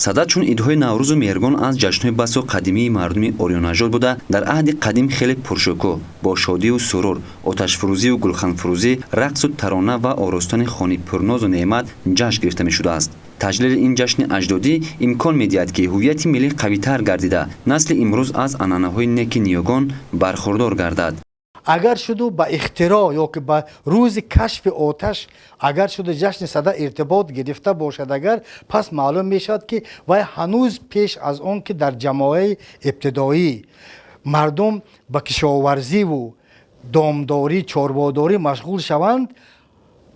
Сада чун идҳои Наврӯзу Меҳргон аз ҷашнҳои басо қадимии мардуми ориёнажод буда, дар аҳди қадим хеле пуршукӯҳ, бо шодию сурур, оташфурӯзию гулханфурӯзӣ, рақсу тарона ва оростони хони пурнозу неъмат ҷашн гирифта мешудааст. Таҷлили ин ҷашни аҷдодӣ имкон медиҳад, ки ҳуввияти миллӣ қавитар гардида, насли имрӯз аз анъанаҳои неки ниёгон бархурдор гардад. Агар шуду ба ихтироъ ё ки ба рӯзи кашфи оташ агар шуду ҷашни Сада иртибот гирифта бошад агар, пас маълум мешавад, ки вай ҳанӯз пеш аз он ки дар ҷамоаи ибтидоӣ мардум ба кишоварзиву домдорӣ, чорводорӣ машғул шаванд,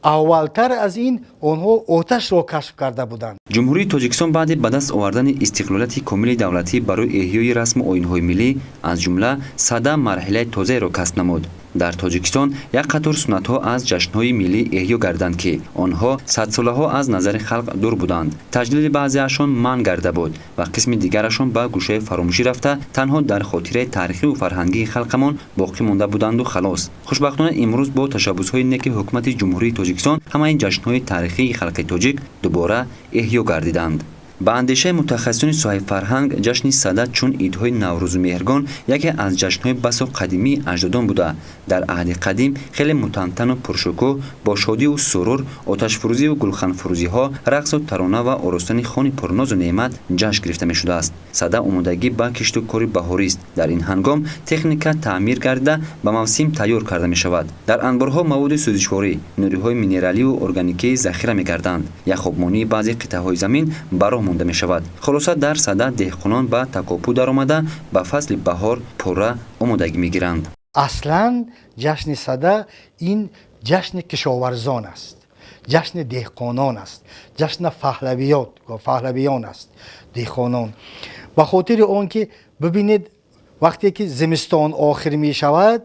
аввалтар аз ин онҳо оташро кашф карда буданд. Ҷумҳурии Тоҷикистон баъди ба даст овардани истиқлолияти комили давлатӣ барои эҳёи расму оинҳои миллӣ, аз ҷумла Сада, марҳилаи тозаеро касб намуд. Дар Тоҷикистон як қатор суннатҳо аз ҷашнҳои миллӣ эҳё гарданд, ки онҳо садсолаҳо аз назари халқ дур буданд. Таҷлили баъзеашон манъ гарда буд ва қисми дигарашон ба гӯшаи фаромӯшӣ рафта, танҳо дар хотираи таърихиву фарҳангии халқамон боқӣ монда буданду халос. Хушбахтона, имрӯз бо ташаббусҳои неки ҳукумати Ҷумҳурии Тоҷикистон ҳамаи ҷашнҳои таърихии халқи тоҷик дубора эҳё гардиданд. Ба андешаи мутахассисони соҳаи фарҳанг, ҷашни Сада чун идҳои Наврӯзу Меҳргон яке аз ҷашнҳои басо қадимии аҷдодон буда, дар аҳди қадим хеле мутантану пуршукӯҳ, бо шодиву сурур, оташфурӯзиву гулханфурӯзиҳо, рақсу тарона ва оростони хони пурнозу неъмат ҷашн гирифта мешудааст. Сада омодагӣ ба кишту кори баҳорист. Дар ин ҳангом техника таъмир гардида, ба мавсим тайёр карда мешавад. Дар анборҳо маводи сӯзишворӣ, нуриҳои минераливу органикӣ захира мегарданд, яхобмонии баъзе қитъаҳои замин ба роҳ монда мешавад. Хулоса, дар Сада деҳқонон ба такопӯ даромада, ба фасли баҳор пурра омодагӣ мегиранд. Аслан ҷашни Сада ин ҷашни кишоварзон аст, ҷашни деҳқонон аст, ҷашни фаҳлавиёт, фаҳлавиён аст, деҳқонон. Ба хотири он ки бибинед, вақте ки зимистон охир мешавад,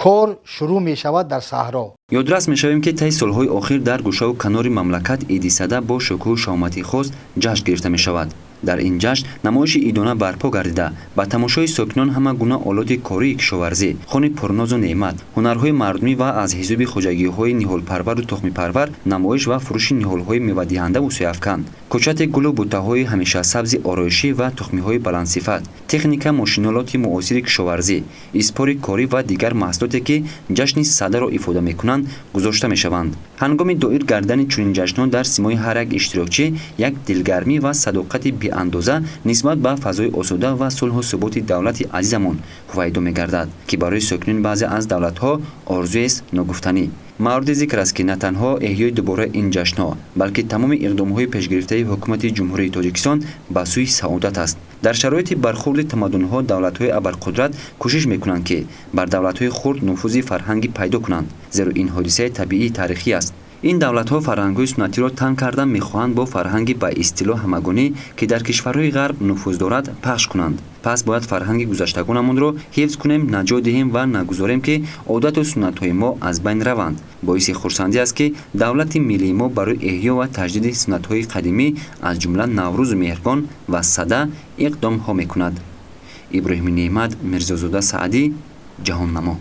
кор шурӯъ мешавад дар саҳро. Ёдрас мешавем, ки таи солҳои охир дар гӯшаву канори мамлакат иди Сада бо шукӯҳу шаҳомати хос ҷашн гирифта мешавад. Дар ин ҷашн намоиши идона барпо гардида, ба тамошои сокинон ҳама гуна олоти кории кишоварзӣ, хони пурнозу неъмат, ҳунарҳои мардумӣ ва аз ҳисоби хоҷагиҳои ниҳолпарвару тухмипарвар намоиш ва фурӯши ниҳолҳои мевадиҳандаву сояафкан, кӯчати гулу буттаҳои ҳамешасабзи ороишӣ ва тухмиҳои баландсифат, техника, мошинолоти муосири кишоварзӣ, испори корӣ ва дигар маҳсулоте, ки ҷашни Садаро ифода мекунанд, гузошта мешаванд. Ҳангоми доир гардани чунин ҷашнҳо дар симои ҳар як иштирокчӣ як дилгармӣ ва садоқати беандоза нисбат ба фазои осуда ва сулҳу суботи давлати азизамон ҳувайдо мегардад, ки барои сокинони баъзе аз давлатҳо орзуест ногуфтанӣ. Мавриди зикр аст, ки на танҳо эҳёи дубораи ин ҷашнҳо, балки тамоми иқдомҳои пешгирифтаи ҳукумати Ҷумҳурии Тоҷикистон ба сӯи саодат аст. Дар шароити бархурди тамаддунҳо давлатҳои абарқудрат кӯшиш мекунанд, ки бар давлатҳои хурд нуфузи фарҳангӣ пайдо кунанд, зеро ин ҳодисаи табиии таърихӣ аст. Ин давлатҳо фарҳангҳои суннатиро танг карда, мехоҳанд бо фарҳанги ба истилоҳ ҳамагонӣ, ки дар кишварҳои ғарб нуфуз дорад, пахш кунанд. Пас бояд фарҳанги гузаштагонамонро ҳифз кунем, наҷот диҳем ва нагузорем, ки одату суннатҳои мо аз байн раванд. Боиси хурсандӣ аст, ки давлати миллии мо барои эҳё ва таҷдиди суннатҳои қадимӣ, аз ҷумла Наврӯзу Меҳргон ва Сада, иқдомҳо мекунад. Иброҳими Неъмат, Мирзозода Саъдӣ, Ҷаҳоннамо.